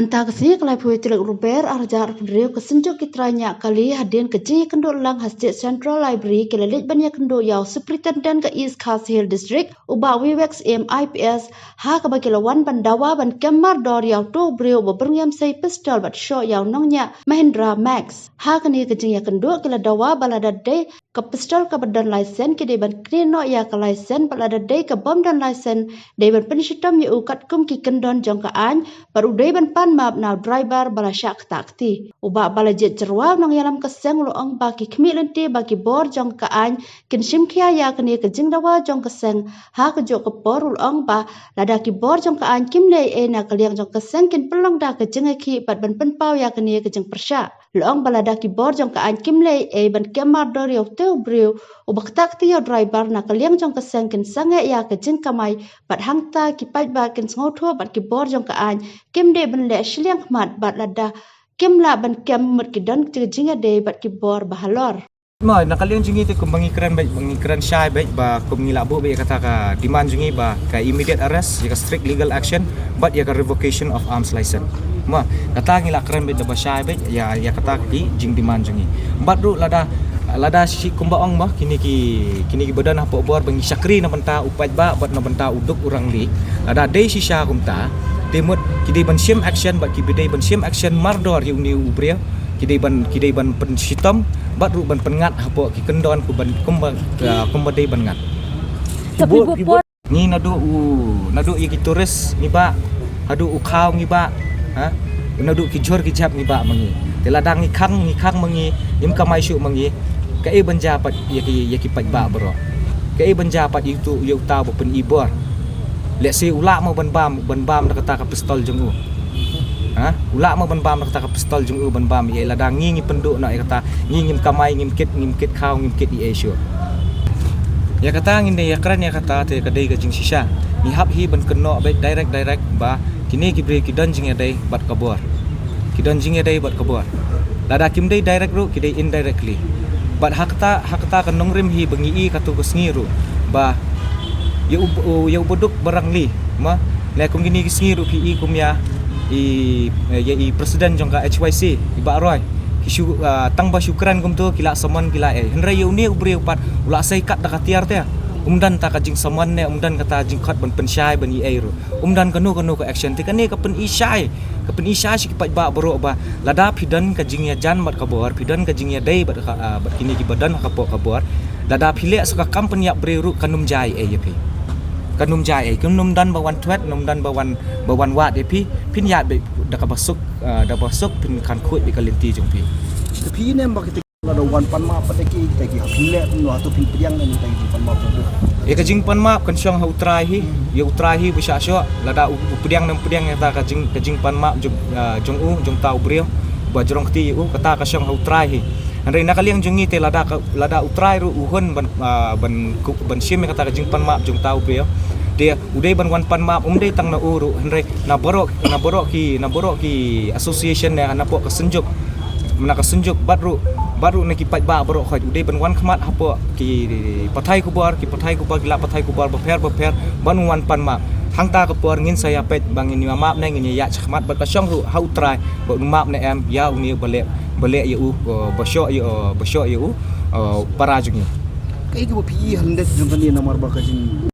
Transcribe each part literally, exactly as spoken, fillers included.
Mynta ka sngi ka laiphew tarik u Lber arhajar arphew hynriew ka Synjuk ki trai ñiah kali hadien ka jingïakynduh lang ha State Central Library ki la leit ban ïakynduh ïa u Superintendent ka East Khasi Hills District u Bah Vivek Syiem I P S, ha kaba ki la wan ban dawa ban kem mardor ïa uto u briew uba byrngem sei pistol bad shoh ïa u nongñiah Mahindra Max. Ha kane ka jingïakynduh ki la dawa ba lada dei ka pistol kaba don license ki dei ban knieh noh ïa ka license bad lada dei ka bym don license dei ban pynshitom ïa u katkum ki kyndon jong ka aiñ bad u dei ban pan map na u driver ba la shah ktah kti. U Bah Balajied Jyrwa u nongïalam ka seng u la ong ba ki khmih lynti ba ki bor jong ka aiñ kin shim khia ïa kane ka jingdawa jong ka seng ha kajuh ka por u la ong ba lada ki bor jong ka aiñ kim leh ei na ka liang jong ka seng kin pynlong da ka jingïakhih bad ban pynpaw ïa kane ka jingpyrshah. U la ong ba lada ki bor jong ka aiñ kim leh ei ban kem mardor ïa uto u briew uba ktah kti ïa u driver na ka liang jong ka seng kin sangeh ïa ka jingkamai bad hangta ki paidbah kin sngewthuh bad ki bor jong ka aiñ kim dei ban leh shiliang khmat bad lada kim lah ban kem mut ki don ka jingïadei bad ki bor ba halor. Mo, na ka liang jong ngi te kumba ngi kren beit, ba ngi kren shai beit ba kum ngi la buh beit ïa kata ka demand jong ngi ba ka immediate arrest, ïa ka strict legal action bad ïa ka revocation of arms license. Mo, kata ngi la kren beit da ba shai beit ïa, ïa kata ka jingdemand jong ngi. Bad ruh lada, lada shi kumba ong mo, kine ki, kine ki ba don hapoh bor ba ngi shakri na bynta u paidbah bad na bynta u duk u rangli. Lada dei shisha kumta, te mut ki dei ban shim action bad ki dei ban shim action mardor ïa une u briew. Ki dei ban, ki dei ban pynshitom bad ruh ban pynngat hapoh ki kyndon kumba, kumba, ah, kumba dei ban ngat. Tapi buat ngi naduh u, naduh ïa ki tourist ngi bah, haduh u khaw ngi bah, ha? Naduh ki jhur ki jhep ngi bah ma ngi. Te lada ngi khang, ngi khang ma ngi, ngim kamai shuh ma ngi. Kaei ban jia pat ïa ki, ïa ki paidbah baroh. Kaei ban jia pat ïa uto, ïa uta ba pyni bor. Lehse u lah mo ban bam, ban bam da kata ka pistol jong u. Ha? U lah mo ban bam da kata ka pistol jong u ban bam ïa, lada ngi ngi pynduh noh ïa kata, ngi ngim kamai, ngim kit, ngim kit khaw, ngim kit ïa shuh. Ïa kata ngin ïa kren ïa kata te ka dei ka jingshisha. Ngi hap hi ban kynnoh beit direct direct ba kine ki briew ki don jingïadei bad ka bor. Ki don jingïadei bad ka bor. Lada kim dei direct ruh ki dei indirectly. Bad ha kata, ha kata ka nongrim hi ba ngi i katto ka sngi ruh ba ïa u, u, ïa u baduk ba rangli, ma, ne kum kine ki sngi ruh phi i kum ïa i, ïa i president jong ka H Y C, i Bah Roy. Ki shu, ah, tang ba shu kren kumto ki la summon ki la ei. Hynrei ïa une u briew pat u la sei kat da ka tiar te. Um don ta ka jingsummon ne um don kata jingkhot ban pynshai ban i ei ruh. Um don kano kano ka action te kane ka pyni shai. Ka pyni shai sha ki paidbah baroh ba lada phi don ka jingïajan bad ka bor, phi don ka jingïadei bad ka, ah, bad kine ki ba don ha ka bor ka bor. Lada phi leh sa ka kam pynïap briew ruh kan ym jia ei ïa phi. Kan ym jia ei, kan ym don ba wan thwet, ym don ba wan, ba wan wad ïa phi, phin ïaid beit da kaba suk, ah, da ba suk phin khan khuid beit ka lynti jong phi. Te phi ne em ba kita la da wan pan map pat ki, kita ki ha phi leh kumno, hato phin pdiang ne kita ki pan map jong phi? Ïa ka jingpan map kan shong ha u trai hi, ïa u trai hi ba shah shoh, lada u, u pdiang ne ym pdiang ïa kata ka jing, ka jingpan map jong, ah, jong u, jong uta u briew ba jrong kti ïa u, kata ka shong ha u trai hi. Hynrei na ka liang jong ngi te lada ka, lada u trai ruh u hun ban, ah, ban ku, ban shim ïa kata ka jingpan map jong uta u briew. Te u dei ban wan pan map, um dei tang na u ruh, hynrei na baroh, na baroh ki, na baroh ki association ne na poh ka Synjuk. Na ka Synjuk bad ruh, bad ruh na ki paidbah baroh khoit u dei ban wan khmat hapoh ki pathai khubor, ki pathai khubor, ki lad pathai khubor bapher bapher ban wan pan map. Hangta ka por ngin sa ïa peit ba ngin ïa map ne ngin ïa ïaid shakhmat bad ka shong ruh ha u trai ba un map ne em ïa une ba leh, ba leh ïa u, uh, ba shoh ïa, uh, ba shoh ïa u, uh, para jong ngi. Kaei kaba phi i ha lyndet jong kane namar ba ka jing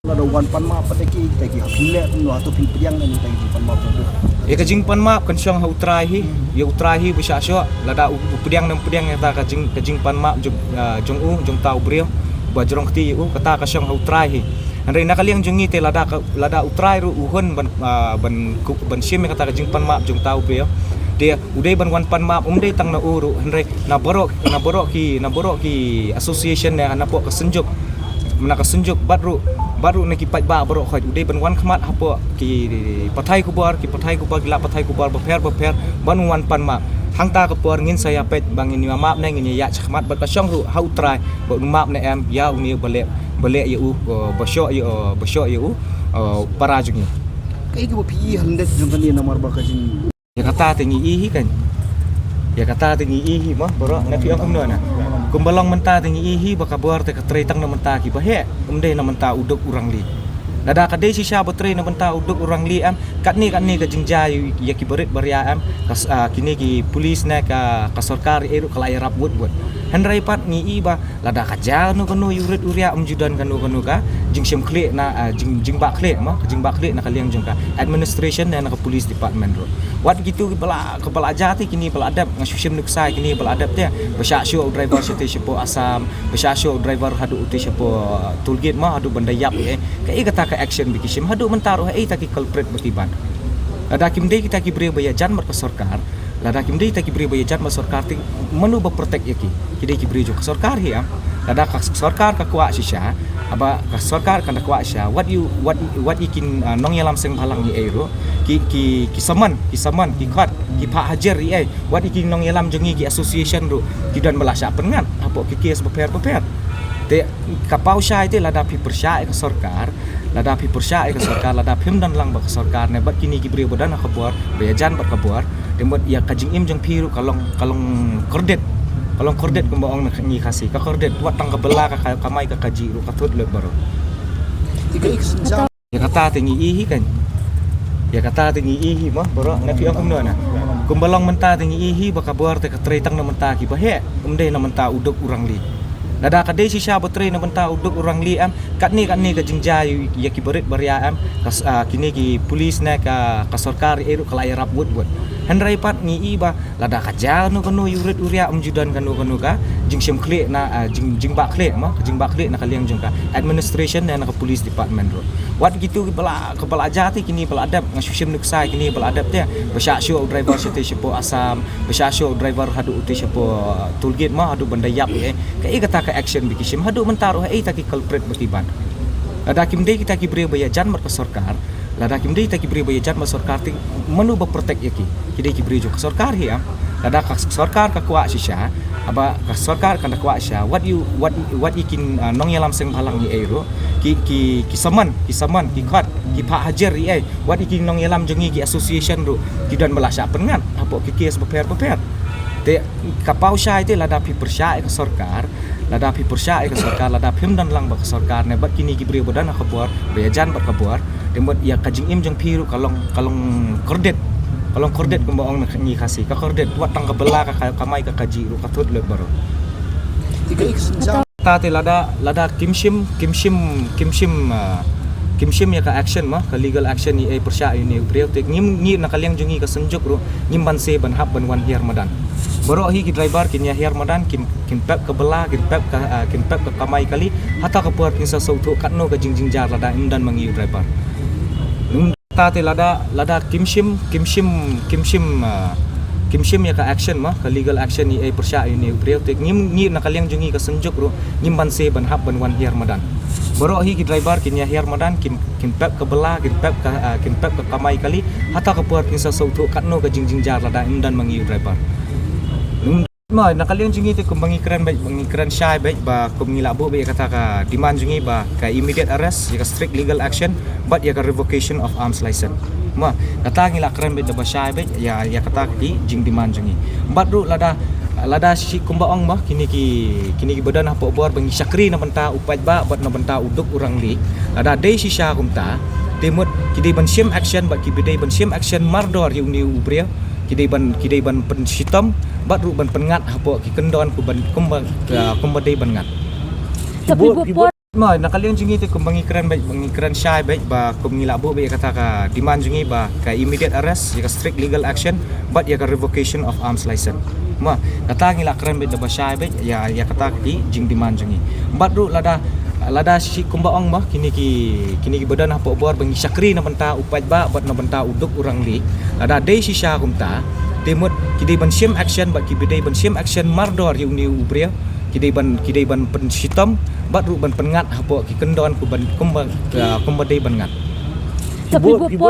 Lada wan pan map pat ki, kita ki ha phin leh kumno, hato phin pdiang ne kita ki jingpan map jong u? Ïa ka jingpan map kan shong ha u trai hi, ïa u trai hi ba shah shoh, lada u, u pdiang ne ym pdiang ïa kata ka jing, ka jingpan map jong, ah, jong u, jong uta u briew ba jrong kti ïa u, kata ka shong ha u trai hi. Hynrei na ka liang jong ngi te lada ka, lada u trai ruh u hun ban, ah, ban ku, ban shim ïa kata ka jingpan map jong uta u briew. Te u dei ban wan pan map, um dei tang na u ruh, hynrei na baroh, na baroh ki, na baroh ki association ne na baroh ka synjuk, na ka synjuk bad ruh, bad ruh na ki paidbah baroh khoit, u dei ban wan khmat hapoh ki pathai khubor, ki pathai khubor, ki lad pathai khubor bapher bapher, ban wan pan map. Hangta ka por ngin sa ïa peit ba ngin ïa map ne ngin ïa ïaid shakhmat bad ka shong ruh ha u trai ba un map ne em ïa une ba leh, ba leh ïa u, uh, ba shoh ïa, uh, ba shoh ïa u, uh, para jong ngi. Kaei kaba phi i ha lyndet jong kane namar ba ka jing Ïa kata te ngi i hi kan. Ïa kata te ngi i hi mo, baroh, na phi ong kumno na. Kumba long mynta te ngi i hi ba ka bor te ka trei tang na mynta kiba heh, um dei na mynta u duk u rangli. Lada ka dei shisha ba trei na mynta u duk u rangli em, katne katne ka jingjia ïa ki barit baria em, ka s-, ah, kine ki police ne ka, ka sorkar ei ruh ka la ïarap wut wut. Hynrei pat ngi i ba lada ka jia kano kano ïa u rit u riah, um ju don kano kano ka jingshim khlieh na, ah, jing, jingbah khlieh mo, ka jingbah khlieh na ka liang jong ka administration ne na ka police department ruh. Wat kito kiba la, kiba la jia te kine ba la dep, nga shu shim nuksa ïa kine ba la dep te, ba shah shoh u driver sha te shapoh Assam, ba shah shoh u driver haduh u te shapoh, ah, toll gate mo, haduh ban da ïap ïa, eh. Kaei kata ka action ba ki shim, haduh mynta ruh haei ta ki culprit ba ki ban. Lada kim dei kita ki briew ba ïajan bad ka sorkar, lada kim dei kita ki briew ba ïajan bad sorkar te mano ba protect ïa ki? Ki dei ki briew jong ka sorkar hi em. Lada ka sorkar ka kwah shisha, haba ka sorkar kan da kwah shisha, wat ïa u, wat, wat ïa ki, ah, nongïalam seng bhalang ei ei ruh, ki, ki, ki summon, ki summon, ki khot, ki phah hajir ei ei, wat ïa ki nongïalam jong ngi ki association ruh, ki don ba la shah pynngat hapoh ki case bapher bapher. Te ka paw shai te lada phi pyrshah ïa ka sorkar, lada phi pyrshah ïa ka sorkar, lada phim don lang bad ka sorkar ne bad kine ki briew ba don ha ka bor, ba ïajan bad ka bor, te mut ïa ka jingim jong phi ruh ka long, ka long kordit. Ka long kordit kumba ong na ngi Khasi, ka kordit, wat tang ka bylla ka, ka kamai ka kajih ruh ka thut lut baroh. Ïa kata te ngi i hi kan. Ïa kata te ngi i hi mo, baroh, na phi ong kumno na. Kumba long mynta te ngi i hi ba ka bor te ka trei tang na mynta kiba heh, um dei na mynta u duk u rangli. Lada ka dei shisha ba trei na mynta u duk u rangli em, katne katne ka jingjia ïa ki barit baria em, ka s-, ah, kine ki police ne ka, ka sorkar ei ruh ka la ïarap wut wut. Hynrei pat ngi i ba lada ka jia kano kano ïa u rit u riah, um ju don kano kano ka jingshim khlieh na, ah, jing, jingbah khlieh mo, ka jingbah khlieh na ka liang jong ka administration ne na ka police department ruh. Wat kito kiba la, kiba la jia te kine ba la dep, nga shu shim nuksa ïa kine ba la dep te, ba shah shoh u driver sha te shapoh Assam, ba shah shoh u driver haduh u te shapoh, ah, toll gate mo, haduh ban da ïap ïa, eh. Kaei kata ka action ba ki shim, haduh mynta ruh haei ta ki culprit ba ki ban. Lada kim dei kita ki briew ba ïajan bad ka sorkar, lada kim dei kita ki briew ba ïajan bad sorkar te mano ba protect ïa ki? Ki dei ki briew jong ka sorkar hi em. Lada ka sorkar ka kwah shisha, haba ka sorkar kan da kwah shisha, wat ïa u, wat, wat ïa ki, ah, nongïalam seng bhalang ei ei ruh, ki, ki, ki summon, ki summon, ki khot, ki phah hajir ei ei, wat ïa ki nongïalam jong ngi ki association ruh, ki don ba la shah pynngat hapoh ki case bapher bapher. Te ka paw shai te lada phi pyrshah ïa ka sorkar, lada phi pyrshah ïa ka sorkar, lada phim don lang bad ka sorkar ne bad kine ki briew ba don ha ka bor, ba ïajan bad ka bor, te mut ïa ka jingim jong phi ruh ka long, ka long kordit. Ka long kordit kumba ong na ngi Khasi, ka kordit, wat tang ka bylla ka, ka kamai ka kajih ruh ka thut lut baroh. Ïa kata te lada, lada kim shim, kim shim, kim shim, ah, kim shim ïa ka action mo, ka legal action ïa, eh, pyrshah ïa une u briew te ngi, ngi na ka liang jong ngi ka synjuk ruh ngim banse ban hap ban wan hiar madan. Baroh hi ki driver kin ïa hiar madan, kin, kin pep ka bylla, kin pep ka, ah, kin pep ka kamai kali. Hata ka por phin sa sngewthuh katno ka jingjynjar lada ym don ma ngi u driver. Ïa kata te lada, lada kim shim, kim shim, kim shim, ah, kim shim ïa ka action mo, ka legal action ïa, eh, pyrshah ïa une u briew te ngi, ngi na ka liang jong ngi ka synjuk ruh ngim banse ban hap ban wan hiar madan. Baroh hi ki driver kin ïa hiar madan, kin, kin pep ka bylla, kin pep ka, ah, kin pep ka kamai kali. Hata ka por phin sa sngewthuh katno ka jingjynjar lada ym don ma ngi u driver. Mo, na ka liang jong ngi te kumba ngi kren beit, ba ngi kren shai beit ba kum ngi la buh beit ïa kata ka demand jong ngi ba ka immediate arrest, ïa ka strict legal action bad ïa ka revocation of arms license. Mo, kata ngi la kren beit da ba shai beit ïa, ïa kata ki jingdemand jong ngi. Bad ruh lada, lada shi kumba ong mo, kine ki, kine kiba don hapoh bor ba ngi shakri na bynta u paidbah bad na bynta u duk u rangli. Lada dei shisha kumta, te mut ki dei ban shim action bad kiba dei ban shim action mardor ïa une u briew. Ki dei ban, ki dei ban pynshitom bad ruh ban pynngat hapoh ki kyndon kumba, kumba, ah, kumba dei ban ngat. Tapi buat, buat Ma, na ka liang jong ngi te kumba ngi kren beit, ba ngi kren shai beit ba kum ngi la buh beit ïa kata ka demand jong ngi ba ka immediate arrest, ïa ka strict legal action bad ïa ka revocation of arms license. Ma, kata ngi la kren beit da ba shai beit ïa, ïa kata ki jingdemand jong ngi. Bad ruh lada, lada shi kumba ong ma kine ki, kine ki ba don hapoh bor ba ngi shakri na bynta u paidbah bad na bynta u duk u rangli. Lada dei shisha kumta, te mut ki dei ban shim action bad ki dei ban shim action mardor ïa une u briew. Ki dei ban, ki dei ban pynshitom bad ruh ban pynngat hapoh ki kyndon kumba, kumba, kumba dei ban ngat. Ki buh, ki buh